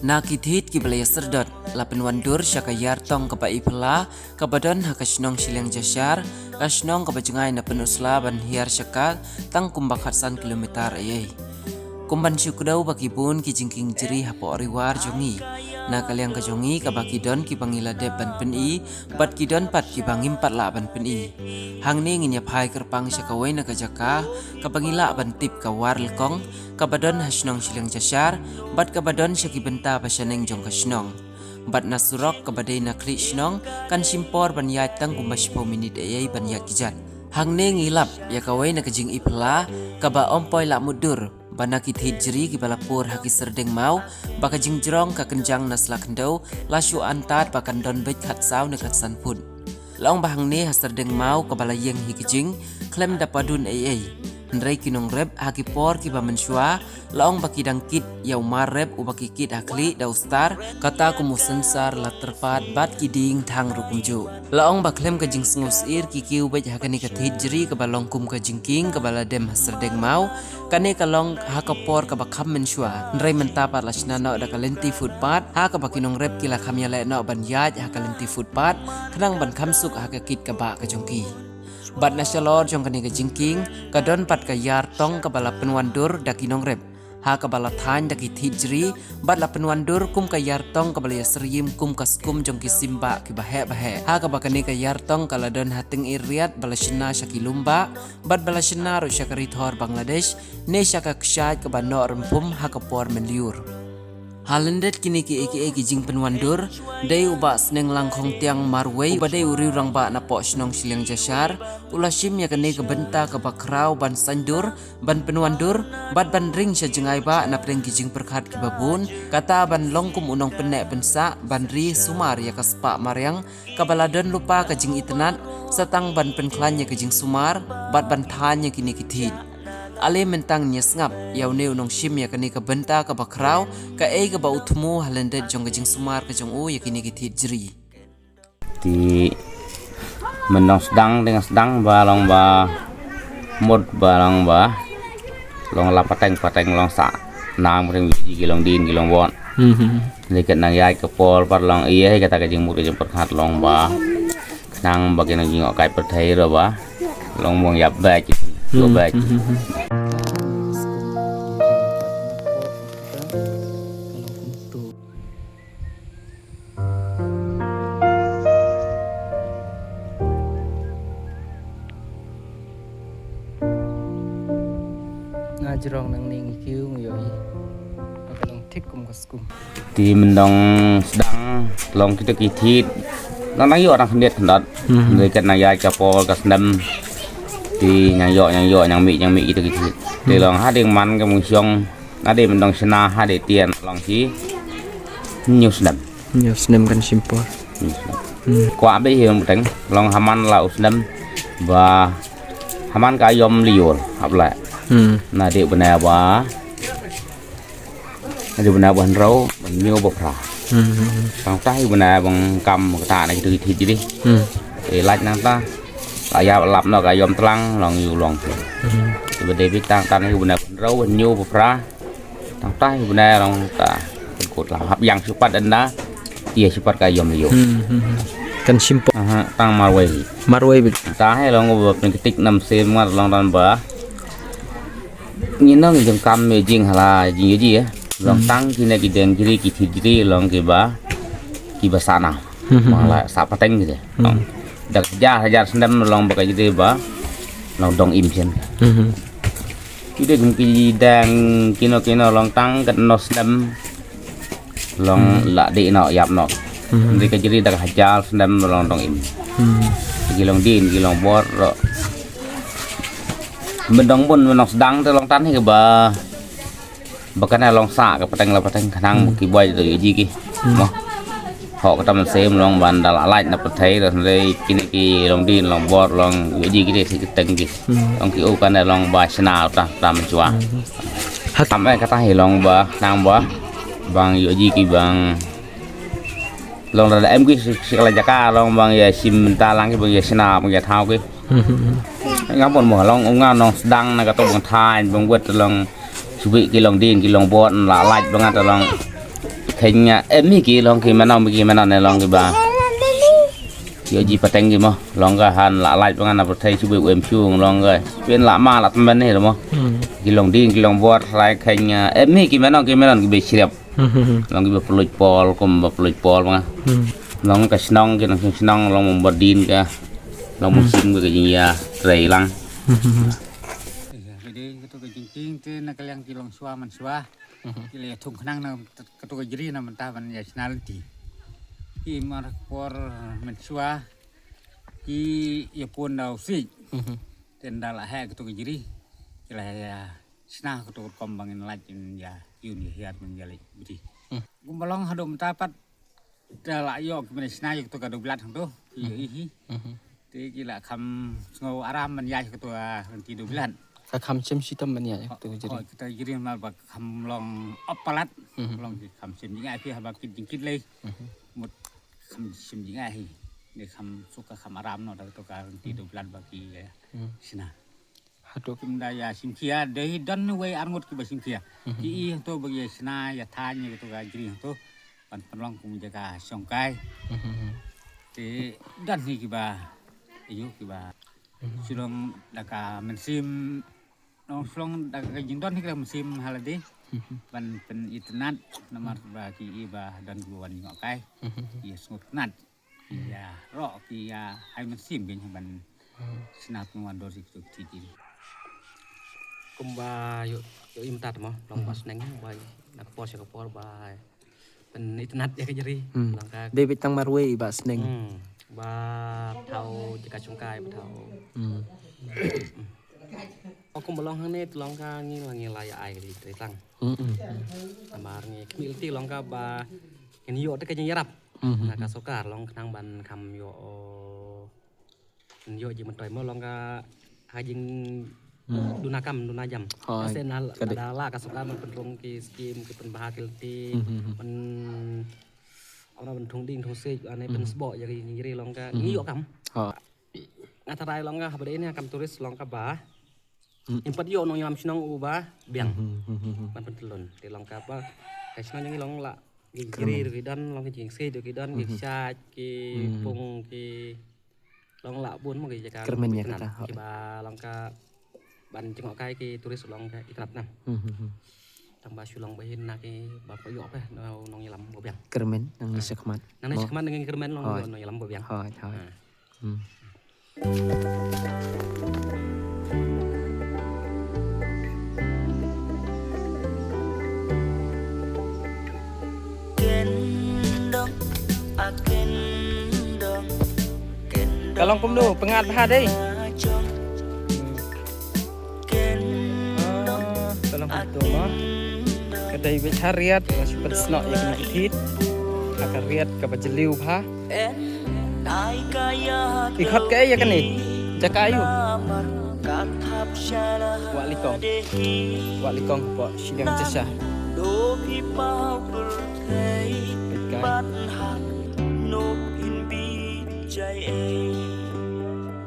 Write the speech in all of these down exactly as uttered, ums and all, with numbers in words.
Na ki thied kiba la ïaserdot, la pynwandur sha ka Ïar Tong kaba i phylla, kaba don ha ka shnong Shiliang Jashar, ka shnong kaba jngai na Pynursla ban hiar sha ka, tang kumba khatsan kilometer ei ei. Kum ban shu kdew ba ki bun ki jingkieng jri hapoh ri war jong ngi. Na ka liang ka jong ngi kaba ki don kiba ngi la dep ban pyni, bad ki don pat kiba ngim pat lah ban pyni. Hangne ngin ïa phai kyrpang sha kawei na ka jaka, kaba ngi lah ban tip ka War Lkong, kaba don ha shnong Shiliang Jashar, bad kaba don sha ki bynta ba shaneng jong ka shnong. Bad na surok kaba dei na khlieh shnong, kan shim por ban ïaid tang kumba shiphew minit ei ei ban ïaid kjat. Hangne ngi lap ïa kawei na ka jing i phylla, kaba ym poi lah mutdur, ba na ki thied jri kiba la pur ha ki syrdeng maw, ba ka jingjrong ka kynjang na sla khyndew, la shu antad ba kan don beit khatsaw ne khatsan phut. La ong ba hangne ha syrdeng maw kaba la ïeng hi ka jing, khlem da padun ei ei. Hynrei ki nongrep ha ki por kiba mynshuwa, la ong ba ki dang kit ïa u mar rep uba ki kit ha khlieh da u star, kata kum u synsar la tyrpad bad ki dieng thang ruh kumjuh. La ong ba khlem ka jingsngewsyier ki kiew beit ha kane ka thied jri kaba long kum ka jingkieng kaba la dem ha syrdeng maw, kane ka long ha ka por kaba kham mynshuwa. Hynrei mynta pat la shna noh da ka lynti footpath, ha kaba ki nongrep ki la kham ïaleh noh ban ïaid ha ka lynti footpath, khnang ban kham suk ha ka kit ka bah ka jong ki. Bad na shalor jong kane ka jingkieng, ka don pat ka Ïar Tong kaba la pynwandur da ki nongrep, ha kaba la thaiñ da ki thied jri, bad la pynwandur kum ka Ïar Tong kaba la ïasyriem kum ka skum jong ki sim bah kiba heh ba heh. Ha kaba kane ka Ïar Tong ka la don ha tyngir riat ba la shna sha ki lum bah, bad ba la shna ruh sha ka rithor Bangladesh, ne sha ka kshaid kaba noh rymphum ha ka por mynlyiur. Ha lyndet kine kiei kiei ki jingpynwandur, dei u Bah Snenglang Khongtiang marwei, uba dei u riewrangbah napoh shnong Shiliang Jashar, u la shim ïa kane ka bynta kaba khraw ban saiñdur, ban pynwandur, bad ban ring sha jngai bah na pdeng ki jingpyrkhat kiba bun, kata ban long kum u nongpynneh pynsah, ban ri sumar ïa ka spah mariang, kaba la don lypa ka jingitynnad, sa tang ban pynkhlaiñ ïa ka jingsumar, bad ban thaiñ ïa kine ki thied. Ale mynta ngin ïa sngap ïa une u nongshim ïa kane ka bynta kaba khraw, kaei kaba u thmu ha lyndet jong ka jingsumar ka jong u ïa kine ki thied jri. Te mynta sdang, te nga sdang ba long ba mut ba long ba long la pateng pateng long sah nang, pateng biji ki longdien ki longbor. Hmm. Te kat nang ïaid ka por pat long ïa kata ka jingmut ka jingpyrkhat long ba khnang ba ki nang jingïoh kai pyrthei ruh ba long mong ïap beit, ïoh beit. Nga jrong nangne ngi kiew ngi ïohi. Ka long thik kum ka skum. Te mynta sdang long kita ki thied. Nang nang ïoh nang khyndiat khyndiat. Hmm. Ngi kat nang ïaid ka por ka snem. Te nang ïoh nang ïoh nang mih nang mih kita ki thied. Te long hadien man ka mung shong. Hadien mynta shna hadien tian long ki hynñiew snem. Hynñiew snem kan shim por. Hynñiew snem. Hmm. Kwah beit hi mynta long ha man la u snem ba ha man ka aïom lyiur hap leh. Hmm. Na dei bnai ba, na dei bnai ba hynriew ba hynñiew ba phra. Hmm. Tang tah hi bnai ba ngam kam kata na kitu ki thied jri. Hmm. Te lait nangta la ïa lap noh ka aïom tlang long ïu long. Hmm. Te ba dei beit tang tang hi bnai ba hynriew ba hynñiew ba phra. Tang tah hi bnai long ta. Kut la hap ïang shu pat ynda. Ïa shu pat ka aïom lyiur. Hmm, hmm, hmm. Kan shim por. Aha, tang marwei. Marwei beit. Ta hi long ba pynktik nam se mar long dan ba. Ngi nang jong kam me jing hala jing ïa ji eh. Long, hmm, tang kine ki deng jri ki thied jri long kiba, kiba sah na. Hmm, hmm, ma la sah pateng ki de. Hmm. Long. Da hajar hajar snem long ba ka jri ba long dong im sien. Hmm, hmm. Ki dei kum ki dang kino kino long tang katno snem long, hmm, la dei noh ïap noh. Hmm. Dei ka jri da ka hajar snem long dong im. Hmm. Ki longdien ki longbor ruh. Mynta bun mynta sdang te long tan hi ba, ba kane long sah ka pateng la pateng khnang, hmm, ki boi ruh ïoh ji ki. Hmm. Mo. Hok kata mynsiem long ban da la lait na pyrthei, da hynrei kine ki longdien longbor long ïoh ji ki te, ki teng ki. Hmm. Long ki u kane long ba shna ta, ta mynshuwa. Hmm. Tam eh kata hi long ba nang ba bang ïoh ji ki bang long da em ki shi, shi la jaka long bang ïa shim bynta lang ki bang ïa shna bang ïa thaw ki. Hmm. Nga pun mo long u nga nong sdang na kato bang thaiñ bang wet long shu bit ki longdien ki longbor la lait bang nga ta long. Kheiñ em hi ki long ki mano mi ki mano ne long ki ba. Yo ji pateng ki mo long ka han la lait ba ngan na pyrthei shu be em shu long ka. Pin la ma la tymmen hi mo. Ki long ding ki long bor rai kheiñ em hi ki mano ki mano ki be shrep. Long ki ba puluj pol kum ba puluj pol ba. Long ka shnong ki nang shnong long ba din ka. Long musim ka jing ya trei lang. Jadi katu ka jingkieng te na ka liang ki long shwa man shwa. Ki le thung khnang na katu ka jri na mynta ban ya shna lynti. Ki mar por man shwa ki ya pun da u sik. Ten da la he katu ka jri. Ki la ya shna katu ka kom bang in lait in ya yun ya hiar ban ya lait bri. Kum ba long hadu mynta pat. Da la ïoh ki mane shna ïa katu ka dewbilat hangtu. Ïoh i hi. Te ki la kham sngew aram ban ïa katu ka lynti dewbilat. Ka kham shim shitom ban ïa katu ka jri. Katu ka jri mar ba kham long ap palat. Long ki kham shim jingeh phi haba kit jingkit lei. Mut kham shim jingeh hi. Ne kham suk ka kham aram noh da katu ka lynti dewbilat ba ki shna. Haduh. Kum da ïa shim khia dei don wei arngut kiba shim khia. Ki i hangto ba ïa shna ïa thaiñ ïa katu ka jri hangto. Ban pynlong kum jaka shongkai. Te don hi kiba ayu kiba shu long da ka mynsiem. Nong shu long da ka jingdon hi ka mynsiem halade. Ban pynitynnad namar ba ki i ba don kiba wan jngohkai. Ïa sngewtynnad. Ïa roh ki ïa hai mynsiem ki ban sna pynwan dor ki tu ki. Kumba ïoh ïoh im tat mo long ba sneng ba na ka por sha ka por ba pynitynnad ïa ka jri. Long ka dei bit tang marwei ba sneng. Ba thaw jaka shongkai ba thaw. Kumba long hangne long ka ngi la ngi la ïa ai ka jri tang. Namar ngi khmih lynti long ka ba ngin ïoh te ka jingïarap. Na ka sorkar long khnang ban kham ïoh, ïoh jingmyntoi mo long ka ha jing duna kam duna jam. Hooid. Ka da la ka sorkar ban pynrung ki skim ki pynbha ki lynti. Ban amna ban thung ding thung sik ane pynsboh ïa ki jingri long ka ngi ïoh kam. Nga tharai long ka haba dei ne kam turis long ka ba. Im pat ïoh nongïalam shnong uba biang. Ban pyntlun te long ka ba ka shnong jong ngi long la ki jri ruh ki don long ki jingsei ruh ki don ki shait ki pung ki long la bun mo ki jaka kyrmen ïa kata kiba long ka ban jngohkai ki turis long ka itynnad na. Tang ba shu long ba hin na ki ba ko ïoh pe nongïalam ba biang. Kyrmen nang ni shakhmat. Nang ni shakhmat nang kyrmen long nongïalam ba biang. Hooid hooid. Ka long kumno pyngat bha dei. Ka long kumto ma ka dei beit ha riat ka shu pynsnoh ïa kine ki thied ha ka riat kaba jylliew bha. I khot kaei ïa kane? Jaka aïu? Wah Likong. Wah Likong hapoh shiliang Jasha. Peit kai.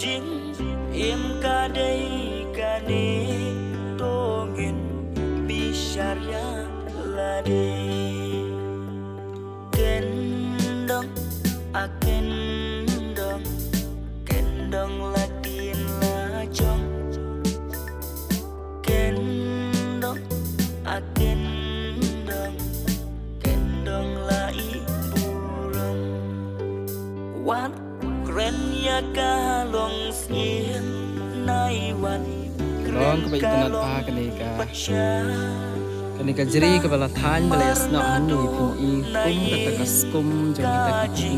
Jingim ka dei kane to ngin bishar ïa lade. Kyndong a kyndong, kyndong la dien la jong. Kyndong a kyndong, kyndong la i burom. Wat kren ïa ka long sien nai wan. Long kaba itynnad bha kane ka, kane ka jri kaba la thaiñ ba la ïasnoh hangne phin i kum kata ka skum jong kita ki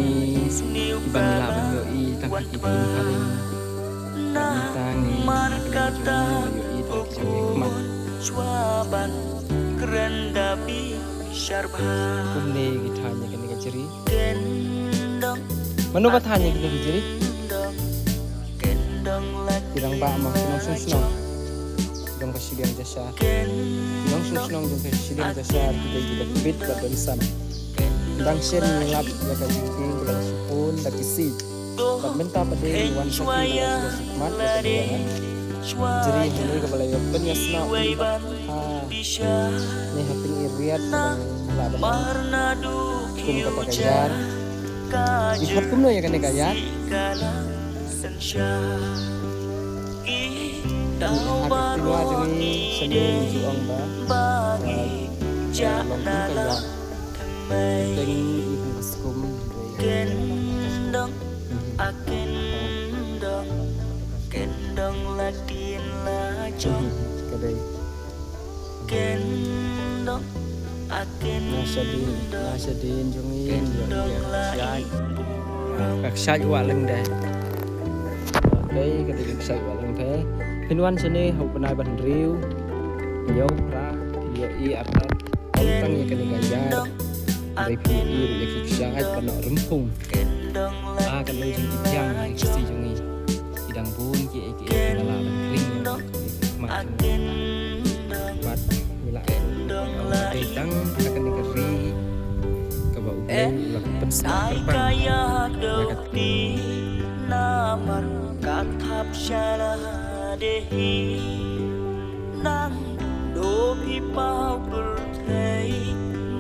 putni kiba ngi lah ban ïohi tang ha ki phim ha ring. Bad mynta ngi ha ka liang jong ngi la ïohi tang ha ki jong ngi khmat. Kumne ki thaiñ ïa kane ka jri. Mano ba thaiñ ïa kine ki jri? Ki rangbah mo, ki nongshong shnong jong ka shiliang Jashar. Ki nongshong shnong jong ka shiliang Jashar ki dei kiba tbit bad ban sam. Dang shen ngi lap ïa ka jingkieng ka dang shipun da ki siej. Bad mynta pat de ngi wan sha ki ba la shu khmat ïa ka jingkieng. Jri hangne kaba la ïa pynïasnoh ha, ne ha Pynïaid Riat ka dang Lah ba kum kata ka ïar. Ki khot kumno ïa kane ka ïar? Ki ha ka kynwa jong ngi sha ngi ju ong ba, ah, long kum ka ïar. Teng i hung ka skum. Kendong, a kendong, kendong la dien la jong. Ka dei. Kendong, a kendong, na shadien, na shadien jong ngi, kendong la i burom. Ka kshaid Wah Lyngdoh. Ka dei ka kshaid Wah Lyngdoh. Phin wan shane ha u bnai ba hynriew. Hynñiew phra, ïohi artat. Tang ïa kane ka ïar. Dei phi ïohi ruh ïa ki kshaid ba noh rymphung. Ah, ka long jingkitkhlieh ha ki Khasi jong ngi. Ki dang bun kiei kiei ki la lah ban kring ïa ki khmat jong ngi. Bad ngi lah ban ong ba dei tang ha kane ka ri kaba U Blei u la pynsngew kyrpang ïa ka. Namar ka thap sha lade hi. Nang do phi paw pyrthei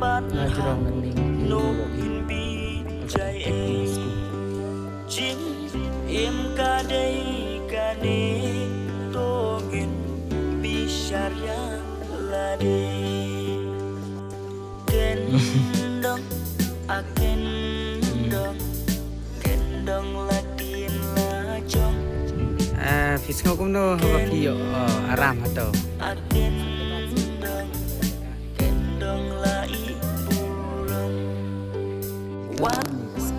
bad hajrong nang ning no in bi jai ei. Jingim ka dei kane to ngin bishar ïa lade. Kendong, a kendong, kendong la dien la jong. Ah, phi sngew kumno haba phi ïoh, oh, aram hato? A kendong, kendong la i burom. Wan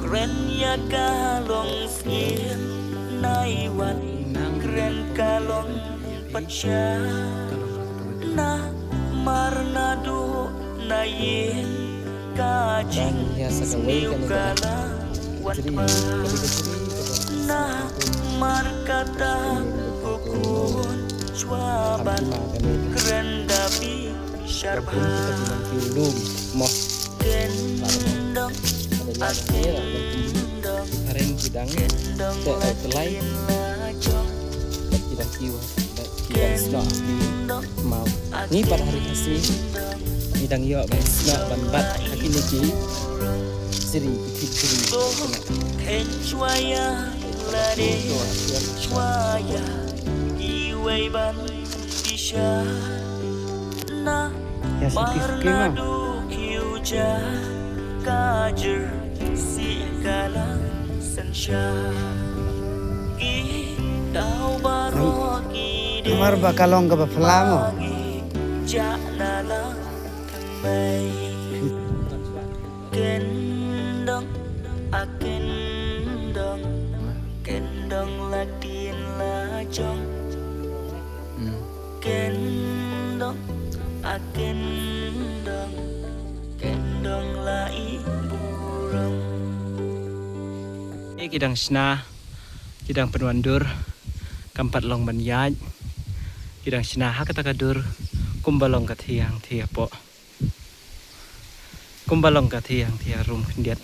kren ïa ka long sngewsih, nai wan kren ka long pyrshah. Namar naduh na ïing ka jingsniew ka la wan ba. Namar kata ko khun shuwa ban kren da bishar bha. Kendong, a kendong, kendong la dien la jong. Ngi pat ha ri Khasi ngi dang ïoh ban snoh ban bat ha kine ki sri, ki thik sri. Khein shuwa ïa lade, shuwa ïa kiwei ban bishar. Namar naduh ki u ja ka jyrsih ka la synshar. Ki daw baroh ki dei. Namar ba ka long kaba phylla mo. Ba ngi jah na la thymmei. Kendong, a kendong, kendong la dien la jong. Kendong, a kendong, kendong la i burom. Eh, ki dang shna, ki dang pynwandur, kam pat long ban ïaid, ki dang shna ha kata ka dur, kumba long ka thiang thiapoh. Kumba long ka thiang thiarum khyndiat.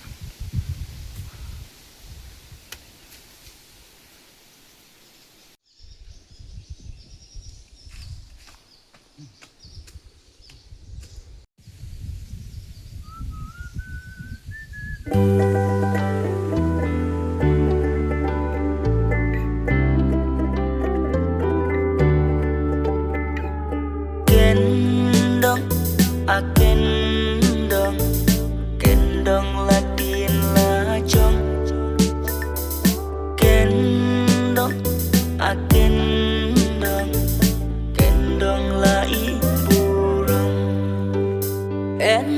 Kendong, a kendong, kendong la dien la jong. Kendong, a kendong, kendong la i burom. En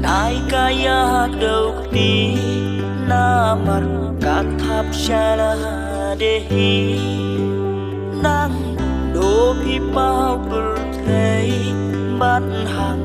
ai ka ïa dok ti namar ka thap sha lade hi. Nang do phi paw pyrthei ban hap